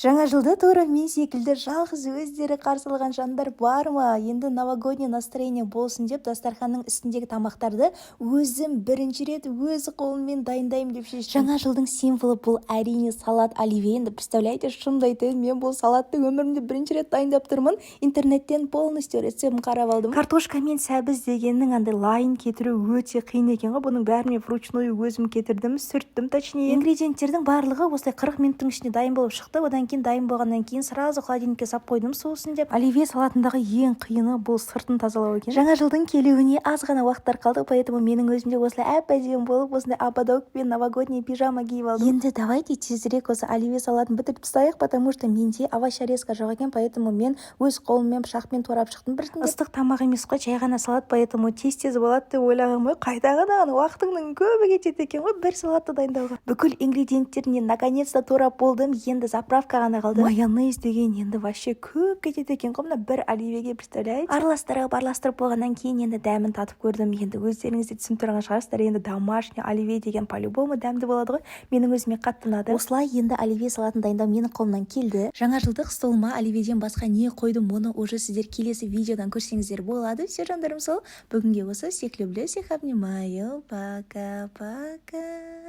Жаңа жылды тура мен секілді жалғыз өздері қарсы алған жандар бар ма? Енді новогодний настроение болсын деп, дастарханның үстіндегі тамақтарды өзім бірінші рет өз қолыммен дайындаймын деп шештім. Жаңа жылдың символы бұл, әрине, салат оливье. Енді, представляете, шынымды айтайын, мен бұл салатты өмірімде бірінші рет дайындап тұрмын. Интернеттен полностью рецептін қарап алдым. Картошка мен сәбіз дегеннің андай лайын кетіру өте қиын екен ғой. Бұның бәрін мен вручную өзім кетірдім, сүрттім точнее. Ингредиенттердің барлығы осылай 40 минуттың ішінде дайын болып шықты. Одан кейін, дайын болғаннан кейін, сразу холодильникке салып қойдым суысын деп. Оливье салатындағы ең қиыны бұл сыртын тазалау екен. Жаңа жылдың келуіне аз ғана уақыттар қалды, поэтому менің өзім де осылай әп әдемі болып, осындай ободок пен новогодний пижама киіп алдым. Енді давайте тезірек осы оливье салатын бітіріп тастайық, потому что менде овощерезка жоқ екен, поэтому мен өз қолыммен пышақпен турап шықтым біртіндеп. Ыстық тамақ емес қой, жай ғана салат, поэтому тез тез болады деп ойлағанмын ғой. Қайдағы уақытыңның көбі кетеді екен ғой бір салатты дайындауға. Бүкіл ингредиенттерін наконец то турап болдым, енді заправка ғана қалды. Майонез деген енді вообще көп кетеді екен ғой мына бір оливьеге, представляете? Араластырып, араластырып болғаннан кейін енді дәмін татып көрдім. Енді өздеріңіз де түсініп тұрған шығарсыздар, енді домашний оливье деген по любому дәмді болады ғой. Менің өзіме қатты ұнады. Осылай енді оливье салатын дайындау менің қолымнан келді. Жаңа жылдық столыма оливьеден басқа не қойдым, оны уже сіздер келесі видеодан көрсеңіздер болады. Все, жандарым, сол бүгінге осы. Всех люблю, всех обнимаю, пока пока.